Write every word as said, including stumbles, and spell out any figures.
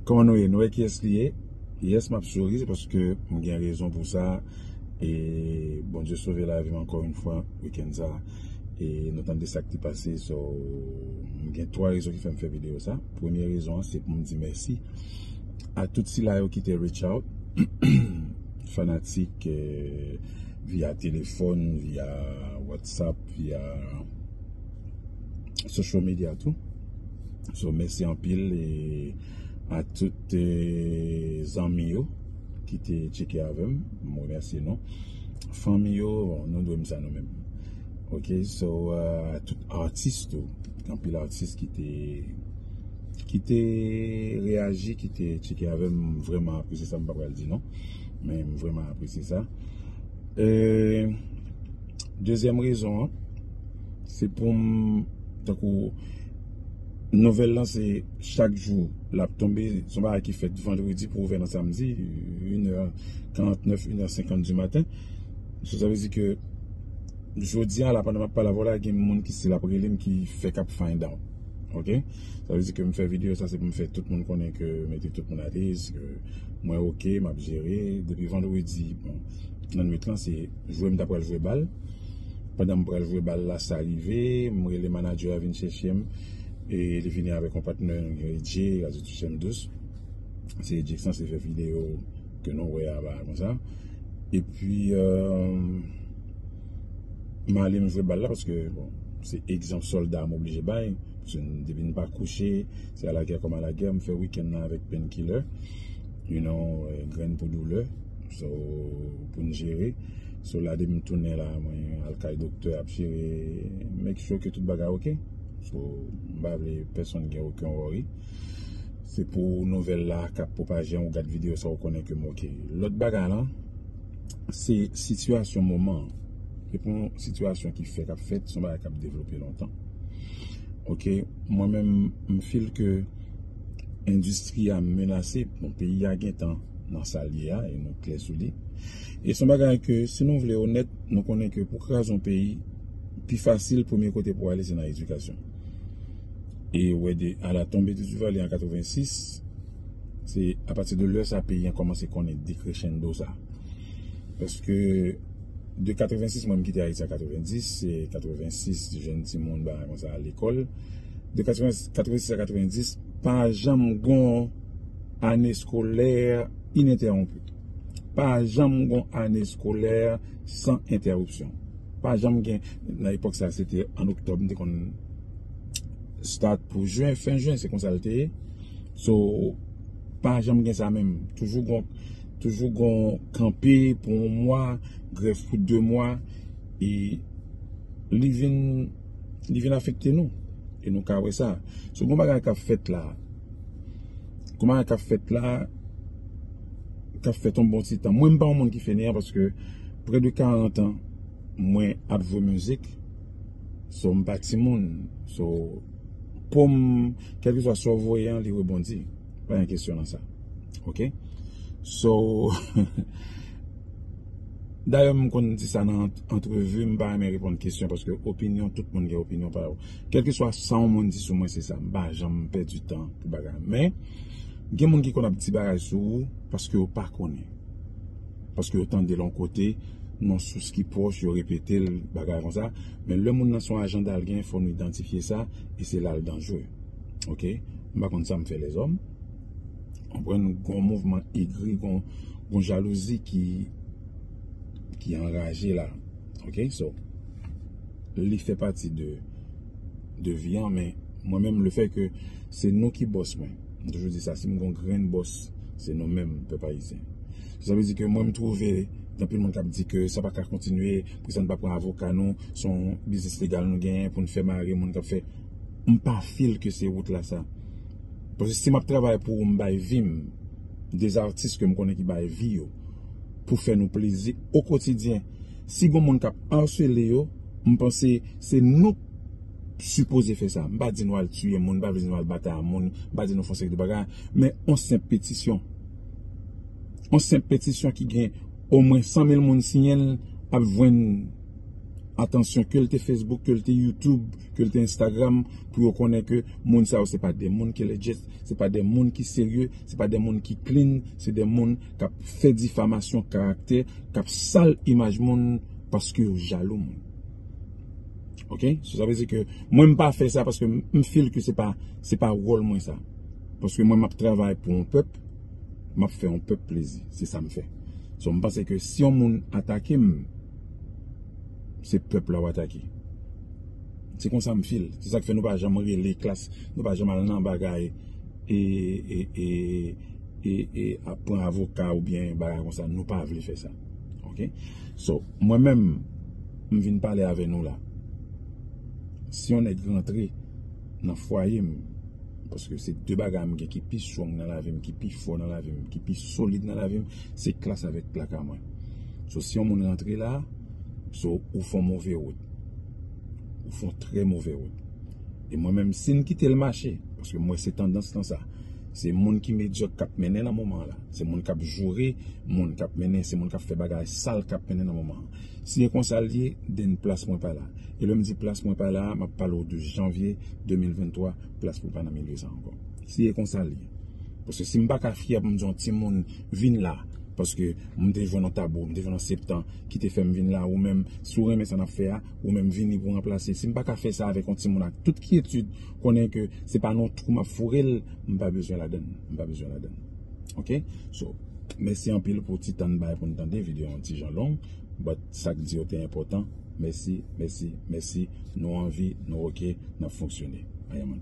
Kòman nou ye? Nou wè kiyès li ye? Yes, m ap souri, se paske m gen rezon pou sa. E Bondye sove lavi m ankò yon fwa, wikenn sa. E nou tande sa k te pase, so, m gen twa rezon ki fè m fè videyo sa. Premye rezon an, se pou m di mèsi a tout sila yo ki te reach out, fanatik, eh, via telefòn, via WhatsApp, via social media tou. So, mèsi anpil e a tout, eh, zanmi yo ki te tcheke avè m, m remèsye nou. Fanmi yo, bon, nou dwe m sa nou menm. Ok, so, eh, a tout atis tou, anpil atis ki te, ki te reyaji, ki te tcheke avè m, m vrèman apresye sa, m pa pral di non, men m vrèman apresye sa. Eh, dezyèm rezon an, se pou m, tankou, nouvèl lan se chak jou l ap tonbe, se yon bagay ki fèt vandredi pou ouvè nan samdi, inè karantnèf, inè senkant di maten. So, sa vle di ke jodi a la, pandan m ap pale avè w la, gen moun ki still ap rele m ki fèk ap find out. Ok? Sa vle di ke m fè videyo sa, se pou m fè tout moun konnen ke m ede tout moun alèz, ke mwen ok, m ap jere. Depi vandredi, bon, nan nwit lan, se jwe m ta pral jwe bal. Pandan m pral jwe bal la, sa rive, m rele manadjè a vin chèche m. E li vini avèk yon patnè, Jay, Radyo Touche M Dous. Se Jay ki sanse fè videyo ke nou wè a ba konsa. Epi, eh, m ale m jwe bal la paske, bon, se egzanp sòlda m oblije bay. Paske depi m pa kouche, se alagè kòm alagè, m fè wikenn nan avèk painkiller, you know, eh, grenn pou doulè. So, pou n jere. So, la depi m tounen la, mwen al kay doktè ap jere, make sure ke tout bagay ok. So, m pa vle pèsonn gen okenn worry. Se pou nouvèl la k ap pwopaje an, ou gad videyo sa, ou konnen ke m ok. Lòt bagay lan, se sitiyasyon moman an. Se pou yon sitiyasyon ki fèk ap fèt, se yon bagay k ap devlope lontan. Ok, mwen menm, m feel ke endistri a menase, bon, peyi a gentan nan sa l ye a, e nou klè sou li. E se yon bagay ke, si nou vle onèt, nou konnen ke pou kraze yon peyi, pi fasil, premye kote pou ale, se nan edikasyon. E ou wè de, à la tombée de Duvalier an katrevensis, se apati de lè sa peyi an kòmanse konnen decrescendo sa. Paske de katrevensis, mwen m kite Ayiti an katrevendis, se katrevensis, jèn timoun, bagay konsa, lekòl. De katrevensis a katrevendis, pa janm gon ane eskolè inentèwonpi. Pa janm gon ane eskolè san entèwipsyon. Pa janm gen, nan epòk sa, se te an oktòb, m te konn start pou jen, fen jen, se konsa l te ye. So, pa janm gen sa menm. Toujou gon, toujou gon kanpe pou yon mwa, grèv pou de mwa, e li vin, li vin afekte nou. E nou ka wè sa. So, gon bagay k ap fèt la. Gon bagay k ap fèt la, k ap fèt yon bon ti tan. Mwen, m pa yon moun ki fèneyan paske prè de karant an, mwen ap jwe mizik. So, m pa timoun. So, pou m, kèlkeswa sa w voye an, li rebondi. Pa gen kesyon nan sa. Ok? So, dayè, m konn di sa nan ant-, antrevi, m pa renmen reponn kesyon paske opinyon, tout moun gen opinyon pa yo. Kèlkeswa sa yon moun di sou mwen, se sa. M pa janm pèdi tan pou bagay. Men, gen moun ki konn ap di bagay sou ou paske yo pa konnen. Paske yo tande l yon kote, nan sous ki pwòch, yo repete l, bagay konsa. Men lè moun nan se yon ajanda l gen, fò nou idantifye sa, e se la l danjere. Ok? M pa konn sa m fè lèzòm. Konprann, gon mouvman egri, gon, gon jalouzi ki, ki anraje la. Ok? So, li fè pati de, de vi an, men mwen menm, le fè ke se nou ki bòs mwen. M toujou di sa, si m gon grenn bòs, se nou menm, pèp ayisyen. Sa vle di ke mwen, m twouve, gen anpil moun k ap di ke sa pa ka kontinye, poukisa n pa pran avoka nou, se yon biznis legal nou genyen pou n fè mare moun k ap fè. M pa feel ke se wout la sa. Paske si m ap travay pou ou, m bay vi m, de atis ke m konnen ki bay vi yo, pou fè nou plezi o kotidyen. Si gon moun k ap asele yo, m panse se nou k sipoze fè sa. M pa di nou al tiye moun, m pa vle di nou al batay a moun, m pa di nou fè yon seri de bagay, men yon senp petisyon. Yon senp petisyon ki gen omwen san mil moun siyen l ap jwenn Atansyon, ke l te Facebook, ke l te YouTube, ke l te Instagram, pou yo konnen ke moun sa yo se pa de moun ki legit, se pa de moun ki serye, se pa de moun ki clean, se de moun k ap fè difamasyon karaktè, k ap sal imaj moun paske yo jalou moun. Ok? So, sa vle di ke mwen m pa fè sa paske m, m feel ke se pa, se pa wòl mwen sa. Paske mwen m ap travay pou yon pèp, m ap fè yon pèp plezi. Se sa m fè. So, m panse ke si yon moun atake m, se pèp la w atake. Se konsa m feel. Se sa k fè nou pa janm rele klas, nou pa janm al nan bagay e, e, e, e, e ap pran avoka oubyen bagay konsa. Nou pa vle fè sa. Ok? So, mwen menm, m vin pale avè nou la. Si yon nèg rantre nan fwaye m, paske se de bagay m gen ki pi strong nan lavi m, ki pi fò nan lavi m, ki pi solid nan lavi m, se klas avèk plaka mwen. So, si yon moun rantre la, so, ou fè yon move wout. Ou fè yon trè move wout. E mwen menm, si n kite l mache, paske mwen se tandans lan sa. Se moun ki medyòk k ap mennen nan moman an la. Se moun k ap joure moun k ap mennen, se moun k ap fè bagay sal k ap mennen nan moman an. Si e konsa l ye, then plas mwen pa la. E lè m di plas mwen pa la, m ap pale w de janvye de mil venntwa, plas mwen pa nan milye sa ankò. Si e konsa l ye. Paske si m pa ka fyè pou m di yon timoun vin la, paske m te jwenn yon tabou, m te jwenn yon septan ki te fè m vin la, ou menm, si w renmen sa n ap fè a, ou menm vini pou ranplase. Si m pa ka fè sa avèk yon timoun ak tout kyetid, konnen ke se pa nan yon twou m ap foure l, m pa bezwen ladann. M pa bezwen ladann. Ok? So, mèsi anpil pou ti tan n bay pou n tande videyo yon ti jan long, but sa k di yo te enpòtan. Mèsi, mèsi, mèsi. Nou anvi, nou ok, n ap fonksyone. Amen.